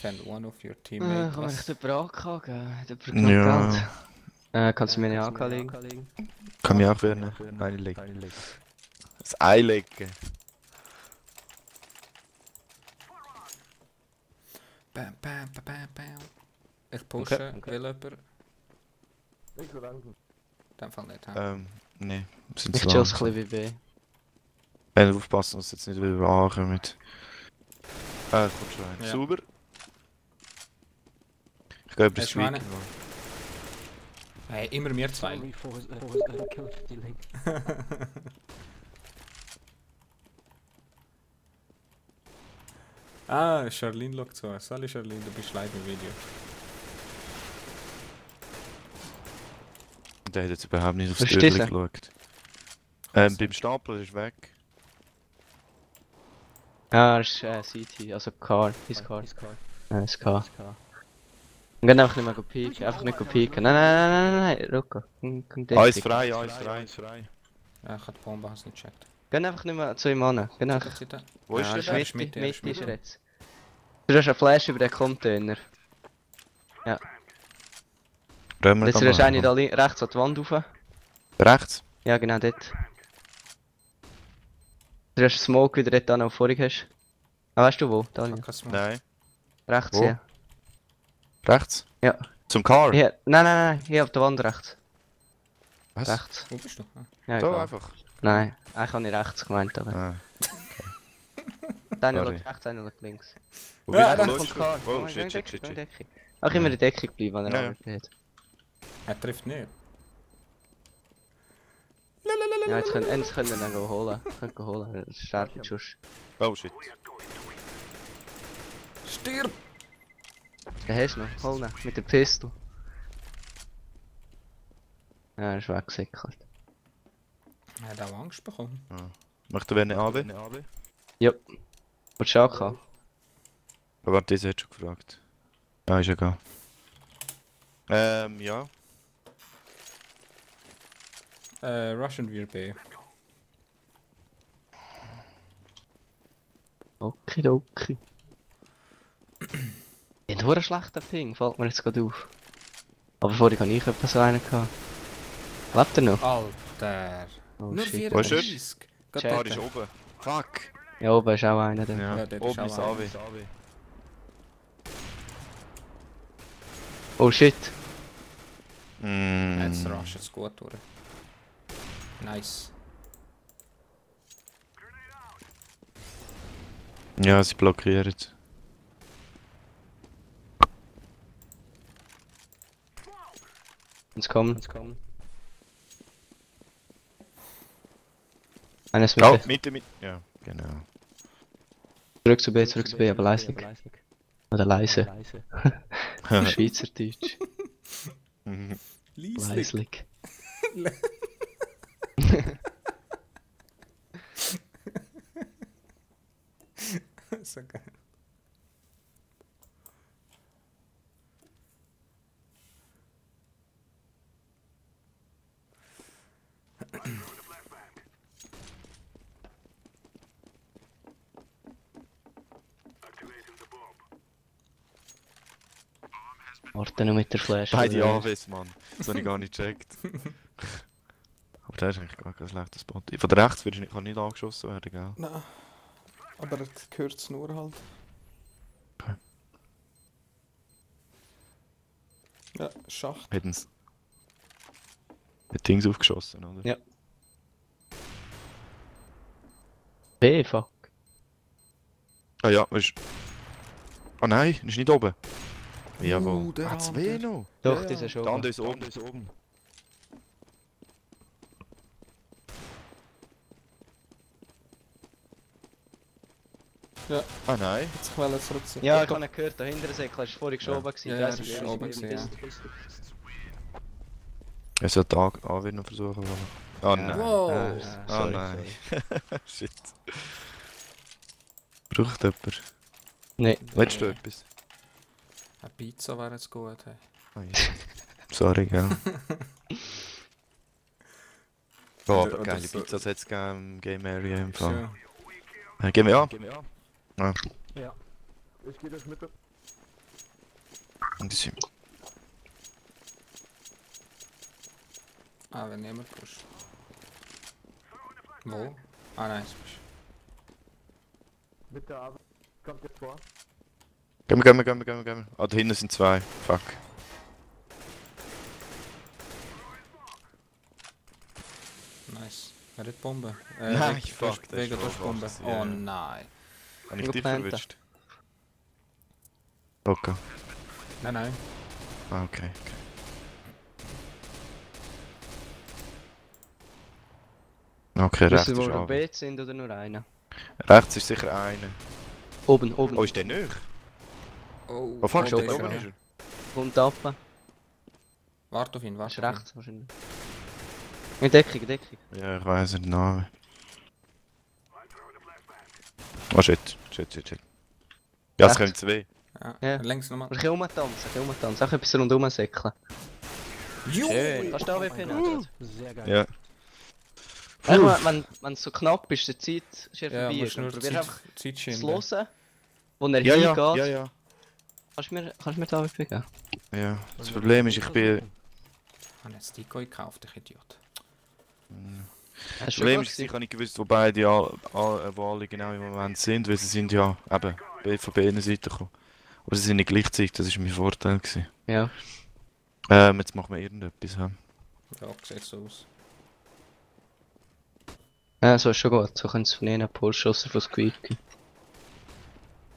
and one of your teammates. Kann ich den Brak angeben? Der Ja. Geld. Kannst du mir eine AK legen? Kann mich auch werden. Einlegen. Das Einlegen. Bam, bam, bam, bam, bam. Ich pushe, will jemand? Ich will langsam. In dem Fall nicht, hä? Nee. Sind Ich zu chill's langsam. ein bisschen wie B. Wenn aufpassen, dass jetzt nicht wieder ankommen. Kommt schon rein. Ja. Sauber. Ich gehe über Hast das du eine? Streak. Hey, immer wir zwei. Sorry for his kill stealing. Ah, Charlene schaut zu. Sorry Charlene, du bist live im Video. Der hat jetzt überhaupt nicht aufs Was ist Türchen dieser? geschaut. Beim Stapler ist weg. Ah, das ist CT, also Car. His Car. Ja, das Car. Wir gehen einfach nicht mehr pieken, einfach nicht pieken. Nein, Rucka. Komm Eins frei, eins frei. Ja, ich habe die Bombe hast nicht gecheckt. Gehen einfach nicht mehr zu ihm an. Gehen einfach. Seite. Wo ist Ja, der? ist Er denn? ist Mitte, Mitte ist er jetzt. Du hast einen Flash über den Container. Römer Jetzt ist eine da rechts an die Wand rauf. Rechts? Ja, genau dort. Du hast Smoke wieder dort an, wo du vorhin hast. Ah, weißt du wo, Daniel? Nein. Rechts, Wo? ja. Rechts? Ja. Zum Car? Hier, nein, hier auf der Wand rechts. Was? Rechts. Wo bist du? Ah. Ja, Da egal. einfach. Nein, eigentlich habe ich rechts gemeint, aber. Ah. Daniel sorry. schaut rechts, einer schaut links. Wo Ja, bist du? dann Wo ist Car. du? Oh, shit. Auch immer in der Deckung bleiben, wenn er Ja. arbeitet. Er trifft nicht. Ja, jetzt können wir dann holen. Können wir holen, das startet nicht schon. Oh shit. Stirb! Den hast du noch, hol ihn, mit der Pistol. Ja, er ist weggesickert. Er hat auch Angst bekommen. Möchtest du eine AB? Willst du auch haben? Aber warte, das hat schon gefragt. Ah, ist egal. Ja. Russian wir B. Okidoki. Ich habe nur einen schlechten Ping, fällt mir jetzt gerade auf. Aber vorher hatte ich etwas so einen gehabt. Lebt er noch? Alter! Oh Nur shit. Wo ist er? 34. Check. Da Gerade ist dort. oben. Fuck. Ja, oben ist auch einer da. Ja, Ja, dort oben ist ist auch AB. Oh shit. Jetzt rasch es gut durch. Nice. Ja, sie blockieren. Jetzt kommen. Eines mit Oh, B. Mitte. Ja, genau. Zurück zu B, aber leise. Oder leise. Schweizerdeutsch. Lieslig. Leislich. So geil. Warte noch mit der Flash. Beide AWs, Mann. Das habe ich gar nicht gecheckt. Aber der ist eigentlich gar kein schlechter Spot. Von der rechts kann nicht angeschossen werden, gell? Nein. Aber das gehört es nur halt. Okay. Ja, Schacht. Hätten sie mit Dings aufgeschossen, oder? Ja. B, fuck. Ah ja, ist... Ah nein, ist nicht oben. Jawohl. der Ah, zwei andere. noch. Doch, Ja, dieser schon. Der andere ist oben. Ja, Ah nein. jetzt will er zurückziehen. Ja, ich habe ihn gehört, dahinter Säckler ist vorhin schon oben gewesen. Ja, Ich ja, weiss das nicht, ist wer oben ist. gewesen, Er sollte A wieder versuchen. Ah nein. Wow. Ah Sorry, nein. sorry. Shit. Braucht jemand? Nein. Willst du etwas? Eine Pizza wäre jetzt gut. Hey. Ah, ja. Sorry, gell. Oh, aber Oder geile so. Pizzas hat es gegeben im Game Area im Fall. Ja. Gehen wir an? Ja. Ah. Ja. Ich gehe das mit. die sind. Ah, wenn niemand pusht. Wo? Ah, nein, es bist Bitte, aber kommt jetzt vor. Gehen wir. Ah, da hinten sind zwei. Fuck. nice. Wer hat die Bombe? Nein, Weg- fuck, das Wegen ist der wohl Bombe. was, Oh ja. nein. Habe ich Nur dich Planta. verwischt? Okay. Nein. Ah, okay. Okay, rechts Wissen ist wir, wo Ave. B sind oder nur einer? Rechts ist sicher einer. Oben. Oh, ist der nicht? Oh, Oh fuck, oh, steht der oben ist ist er. er. Kommt ab. Warte auf ihn, Ist warte auf ihn. rechts wahrscheinlich. In Deckung. Ja, ich weiss nicht den Namen. Oh shit. Ja, es Rechts. kommen zwei. Ja. Ja. Längs nochmal. Ein bisschen rumtanzen. Auch etwas rundherum säckeln. Schön. Kannst du AWP nehmen? Sehr geil. Ja. Wenn es so knapp ist, die Zeit ist ja Ja, vorbei. musst nur Probier einfach Zeit zu schinden. hören, wo er Ja, hingeht. ja. Kannst du mir die AWP geben? Ja. Das Problem ist, ich bin... Ich habe jetzt Decoy gekauft, ich Idiot. Das Das schon Problem gut ist, ich gewesen. habe nicht gewusst, wo beide wo alle genau im Moment sind, weil sie sind ja eben von beiden Seiten gekommen. Aber sie sind nicht gleichzeitig, das war mein Vorteil gewesen. Ja. Jetzt machen wir irgendetwas. Ja. Ja, sieht so aus. Ja, so ist schon gut. So können sie von ihnen Pulsschuss von Squeaky.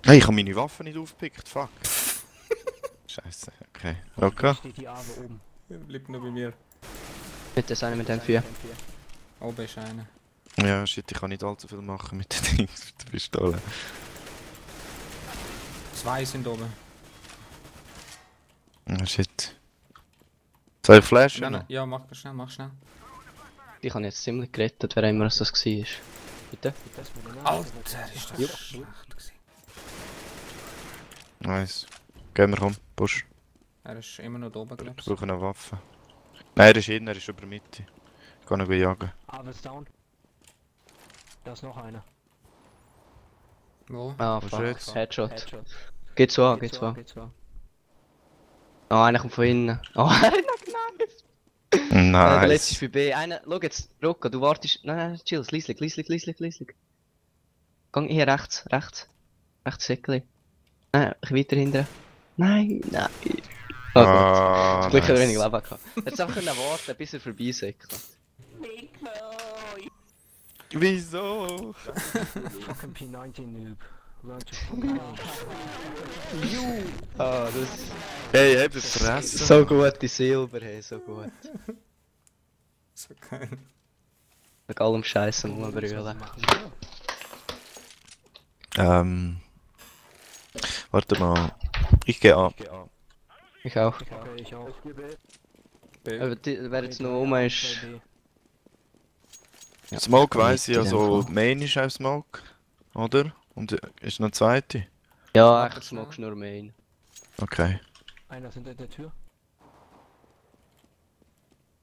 Hey, ich habe meine Waffe nicht aufgepickt, fuck. Scheiße, okay. Okay. Steht die Arme oben. Bleibt nur bei mir. Mit das eine mit den 4. Oben ist einer. Ja, shit, ich kann nicht allzu viel machen mit den Dings, mit der Pistole. Zwei sind oben. Ah, shit. Soll ich flashen? Nein, noch? nein, ja, mach schnell. Die kann jetzt ziemlich gerettet, wer immer das war. Bitte? Das mit der Alter, ist das Ja. schlecht gewesen. Nice. Gehen wir, komm, push. Er ist immer noch da oben, Ich glaubst brauche eine Waffe. Nein, er ist innen, er ist über die Mitte. Ich kann ihn jagen. Arme ist down. Da ist noch einer. Wo? Ah, Wo fuck. ist Headshot. Geht so an. Oh, einer kommt von innen. Oh, einer kneift! Der letzte ist Nice. bei B. Einer, schau jetzt, Rocco, du wartest. Nein, chill, lieslig. Gang hier rechts. Rechts Säckli. Nein, ich weiter hinten. Nein. Oh Gott. Ah, Glück hat er nice. wenig Leben gehabt. Er hätte einfach können warten, bis er vorbei säckelt. Wieso? Fucking P19 Noob. Learn to fucking Ah, das Hey, hab das Fresse. so gute Silber, hey, so gut. So geil. Mit allem Scheiß und rumbrüllen. Warte mal. Ich gehe an. Ich auch. Okay, ich auch. Aber wer jetzt noch rum ist. Ja, Smoke kann weiss ich, mit in dem also Fall. Main ist auch Smoke. Oder? Und ist noch eine zweite? Ja, Warte echt schnell. smogst nur Main. Okay. Einer ist hinter der Tür.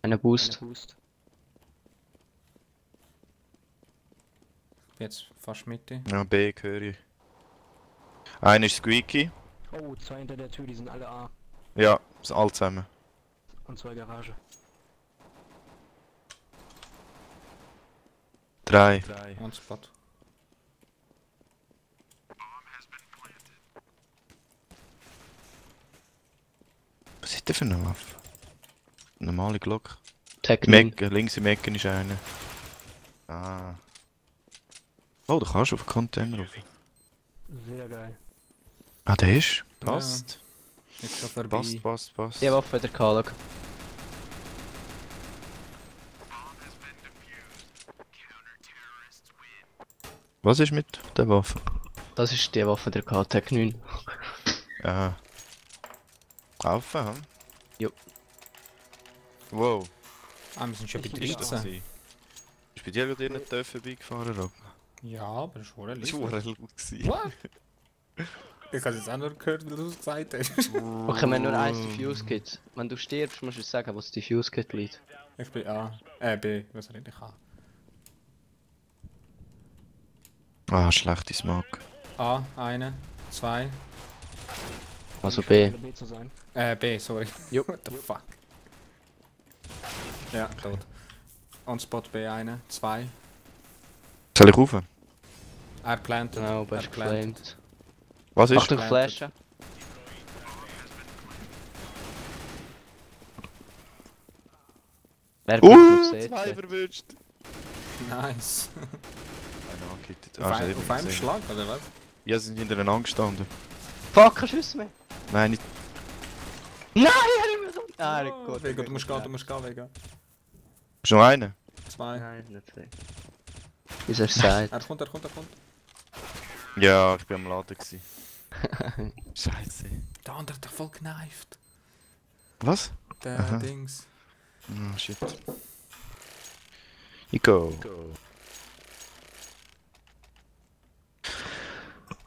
Einen Boost. Jetzt fast Mitte. Ja, B höre ich. Einer ist Squeaky. Oh, zwei hinter der Tür, die sind alle A. Ja, sind alle zusammen. Und zwei Garage. 3. On Spot. Was ist denn für eine Waffe? Normale Glock. Im Technik. Ecke, links im Ecken ist einer. Ah. Oh, da kannst du auf den Container rauf. Sehr geil. Ah, der ist. Passt. Jetzt schon vorbei. Passt. Die Waffe der Kalog. Was ist mit der Waffe? Das ist die Waffe der K, Tech 9. Ah. Kaufen, hm? Jo. Wow. Ah, wir sind schon bei Ich Ist das 13. gewesen? Ist bei dir gerade in der vorbeigefahren, Rob? Ja, aber das ist wohl Das war laut gewesen. What? Ich habe jetzt auch nur gehört, wie du es gesagt hast. Okay, wenn nur eins Diffuse Kit. Wenn du stirbst, musst du sagen, wo das Diffuse Kit liegt. Ich bin A. B. Was rede ich A? Ah, schlechte Smoke. A, eine, zwei. Also B. B zu sein. B, sorry. Jo. What the fuck? Ja, tot. On Spot B eine, 2. Soll ich rufen? Er plantet. Genau, er best plantet. geflamed. Was ist? Achtung, Planted. Flasche. Wer kommt auf Zwei CT? verwünscht. Nice. Einer angehittet. Auf, Ah, schon auf einem gesehen. Schlag, oder was? Ja, sie sind hintereinander gestanden. Fuck, kein Schuss mehr. Nein, nicht. Nein, er hat mir so... Ah, gut. Vega, du musst gehen, du musst gehen, Vega. Ist noch einer? 2. Nein, nicht zwei. Ist er side. Er kommt. Ja, ich bin am Laden gewesen. Scheiße. Der andere hat doch voll gekneift. Was? Der Aha. Dings. Oh, shit. Ich go.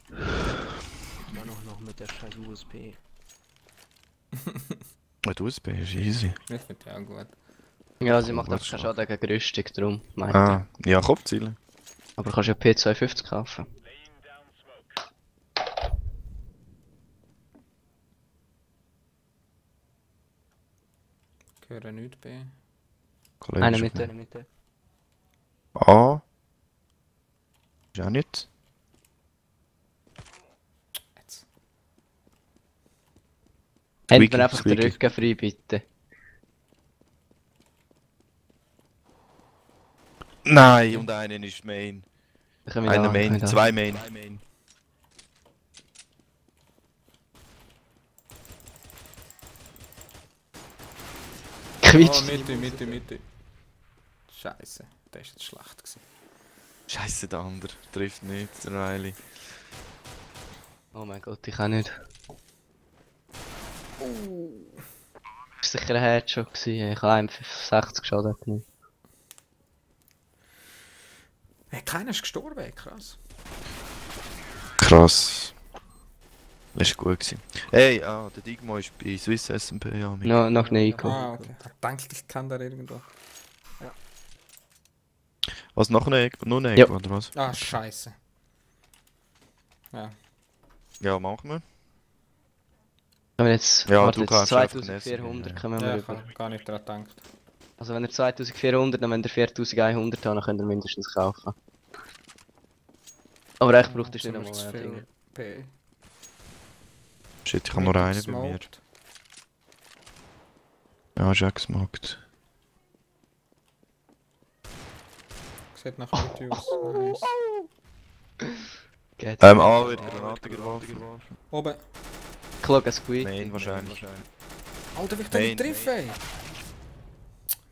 Immer noch mit der scheiß USB. Mit USB ist easy. Ich finde die auch gut. Ja, sie macht Gut einfach keinen Schlag. Schaden gegen Rüstung, darum meinte Ah, ja, Kopfziele. Aber du kannst ja P250 kaufen. Ich höre nichts B. Kollege Eine ist Mitte. okay. A. Ist auch nicht. Jetzt. Händ Squeaky, mir einfach den squeaky. Rücken frei, bitte. Nein, und einer ist Main. Dann können wir Einer da- Main, können wir da- zwei Main. Quietscht. Oh, Mitte. Scheiße, der ist jetzt schlecht gewesen. Scheiße, der andere. Trifft nicht, der Riley. Oh mein Gott, ich kann nicht. Das war sicher ein Headshot gewesen. Ich habe einem 60 geschadet. Nicht. Hey, keiner ist gestorben, ey, krass. Krass. Das war gut gewesen. Hey, der Digmo ist bei Swiss SMP, ja. Noch Nico. Ah, okay. Ich dachte, ich kann da irgendwo. Was, noch eine Ecke? Nur eine Ja. Ecke, oder was? Ah, scheiße. Ja. Ja, machen wir. Können wir jetzt, Ja, warte, du jetzt kannst einfach 2400 Nessie, kommen Ja, wir ich rüber. habe gar nicht daran gedacht. Also wenn ihr 2400, dann wenn ihr 4100 habt, dann könnt ihr mindestens kaufen. Aber echt braucht ihr nicht Ziemlich einmal zu mehr viel Dinge. B. Shit, ich habe nur einen bei mir. Smoked. Ja, Jack smoked. Sieht nach gut aus. Nice. Geht. A wird Granate geworfen. Oben. Klug, ein Squeak. Main wahrscheinlich. Alter, wie ich den nicht Main. treffe, ey.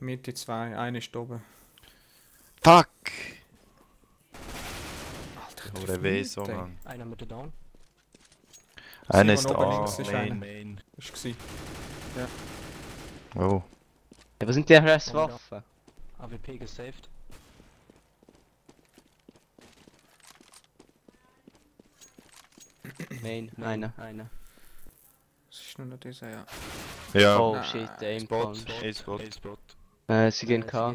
Mitte 2, eine ist oben. Fuck! Alter, ich Oder treffe weh nichts, so, ey. Mann. Einer mit der Down. Einer Simon ist oben A, links ist einer. Main. Das war. Oh. Ja, was sind die RS-Waffen? AWP gesaved. Main, einer. Das ist nur noch dieser, ja. Ja. Oh Nein. shit, Aim Spot. Punch. A-Spot. Sie gehen K.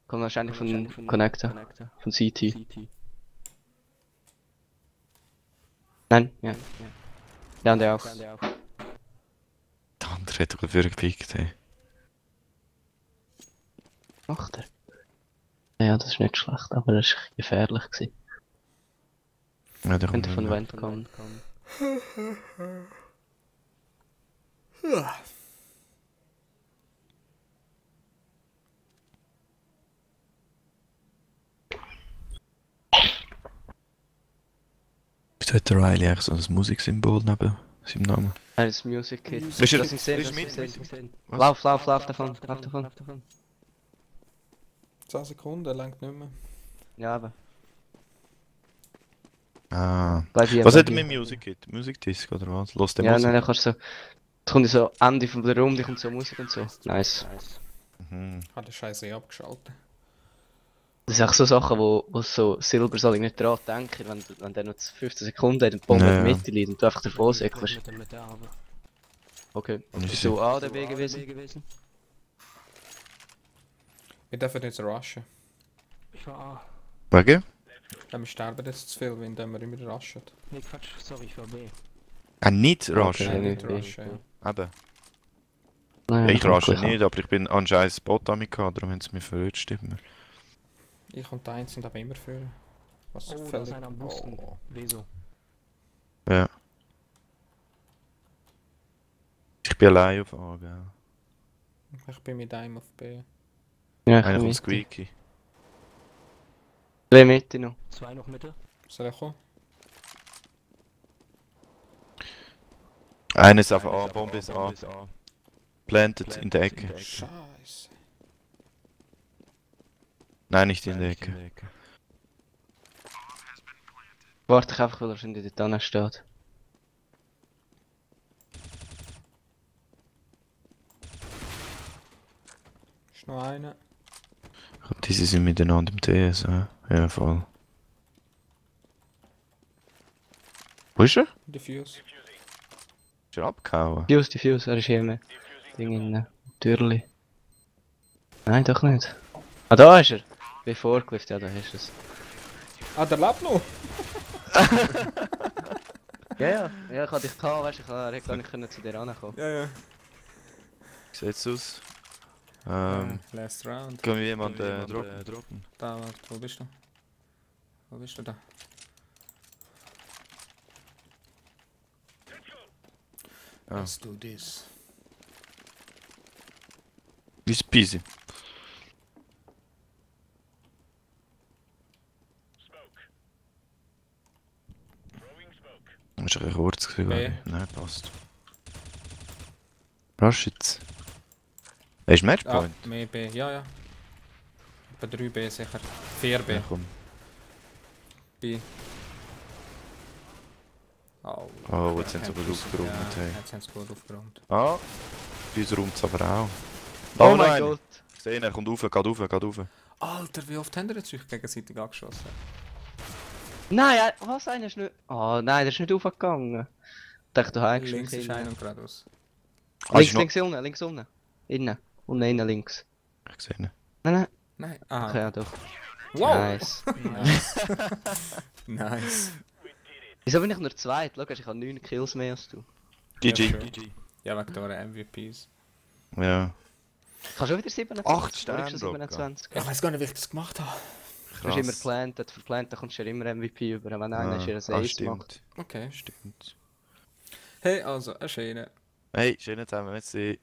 Kommt wahrscheinlich von Connector. Von CT. Nein, ja. Ja, und der auch. Der andere hat doch dafür gepickt, hey. Macht er? Ja, das ist nicht schlecht, aber das war gefährlich gewesen. Ja, der Könnte kommt von nicht mehr. Wand kommen. Wieso hat der Riley eigentlich so ein Musiksymbol neben seinem Namen? Das Music Kit. Ist er- Das sind ist mit- Lauf davon. 10 Sekunden, langt nicht mehr. Ja, aber. Ah. Bleib hier. Was bleib hat er hier. mit Music Kit? Musikdisc oder was? Los den Ja, Musik? nein, dann kannst du so. Da kommt so Ende von der Runde, kommt so Musik und so. Nice. Mhm. Hat der Scheiße abgeschaltet. Das sind auch so Sachen, wo so Silber soll ich nicht dran denken, wenn der noch 15 Sekunden hat und die Bombe Ja, in der ja. Mitte liegt und du einfach davor säckelst. Mit der aber. Okay. Und Bist du A oder B gewesen? Wir dürfen jetzt rushen. Ich war A. Wegen? Wir sterben jetzt zu viel, wenn wir immer rushen. Nee, Quatsch, sorry, ich war B. Nicht Okay, rushen. nicht rushen, ja. Eben. Nein, Ich kommt rushe gleich an. nicht, aber ich bin an scheiß Spot an mich gehabt, darum haben sie mich verrutscht immer. Ich und der Eins sind aber immer für. Was Oh, da völlig... ist einer am Boosten. Oh. Veso. Ja. Ich bin allein auf A, gell. Ich bin mit einem auf B. Ja, ich Einer komme kommt mit. squeaky. Zwei Mitte noch. 2 noch Mitte. Soll ich kommen? Einer ist auf A, Bombe ist A. Planted in der Ecke. Scheiße. Nein, nicht in der Ecke. Warte ich einfach, weil er schon in der Tanne steht. Ist noch einer. Und diese sind miteinander im TS, ja voll. Wo ist er? Diffuse. Ist er abgehauen? Diffuse, er ist hier mit Ding in Türli. Nein, doch nicht. Ah, da ist er! Wie vorgeliftet, ja, da ist es. Ah, der lebt noch! Ja, ich hatte dich gehabt, weißt du, ich hätte gar nicht können zu dir rankommen. Ja, ja. Wie sieht's aus? Last round. Kann mir jemand droppen? Da, warte, wo bist du? Wo bist du da? Ah. Let's do this. Ist busy. Ist ein kurz gewesen, B. glaube ich. Nein, passt. Rush jetzt. Hast du Ah, Matchpoint? mehr B, ja, ja. Etwa 3 B sicher. 4 B. Ja, komm. B. Oh, Oh, jetzt haben sie aber aufgeräumt, Ja, hey. jetzt haben sie gut aufgeräumt. Ah, bei uns räumt es aber auch. Oh mein nein. Gott! Ich sehe ihn, er kommt rauf, geht rauf, geht rauf. Alter, wie oft haben die sich gegenseitig angeschossen? Nein, was? Einer ist nicht... Oh nein, der ist nicht aufgegangen. Ich dachte, du hängst Links mich ist hin. einer und geradeaus. Links, ist noch- links unten. Innen. Und innen links. Ich sehe ihn. Nein. Nein, aha. Okay, ja doch. Wow! Nice. Nice. Nice. Wieso bin ich nur zweit? Schau, ich habe 9 Kills mehr als du. GG. schön. Ja, wegen der MVPs. Ja. Ich habe schon wieder 27. 8 Oder Sterne, ist es 27? Ich weiß gar nicht, wie ich das gemacht habe. Du hast immer planted, verplantet, dann kommst du ja immer MVP über. Wenn einer ist, ein Ace macht. stimmt. Okay. Stimmt. Hey, also, eine Schöne. Hey, schönen zusammen, merci.